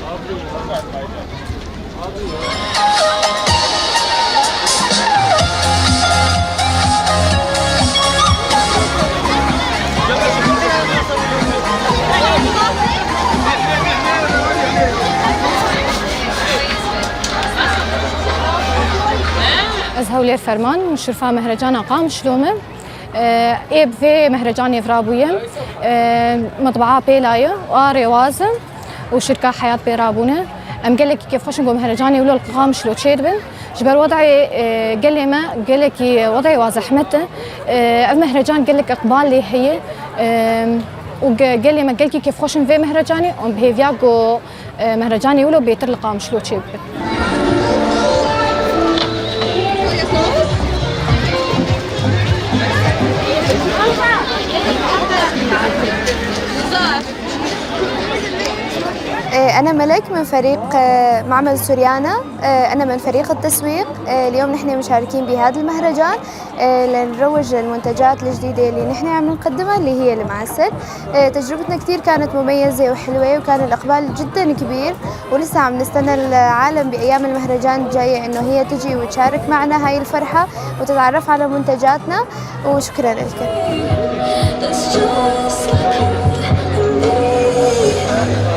Ez Hewlêr Ferman, muşrifa Mehrejana Qamişlo me. Ê bi vê mehrecanê vira bûye. Matbaa pêla ye û a rêwaz e û şirka Heyat pê rabûne. Em gelekî kêfxweş in ku mehrecanê wilo li Qamişlo çêdibin. Ji ber wedayê gelê me gelekî wedayê wa zehmet e. Ev mehrecan gelek iqbal lê heye û gelê me gelekî kêfxweş in vê mehrecanê û bi hêviya ku mehrecanê wilo bêtir li Qamişlo çêbibin. أنا ملك من فريق معمل سوريانا. أنا من فريق التسويق. اليوم نحن مشاركين بهذا المهرجان لنروج المنتجات الجديدة اللي نحن عم نقدمها اللي هي المعسل. تجربتنا كتير كانت مميزة وحلوة وكان الإقبال جدا كبير، ولسه عم نستنى العالم بأيام المهرجان الجاية إنه هي تجي وتشارك معنا هاي الفرحة وتتعرف على منتجاتنا، وشكرا لكم. That's just like you and me.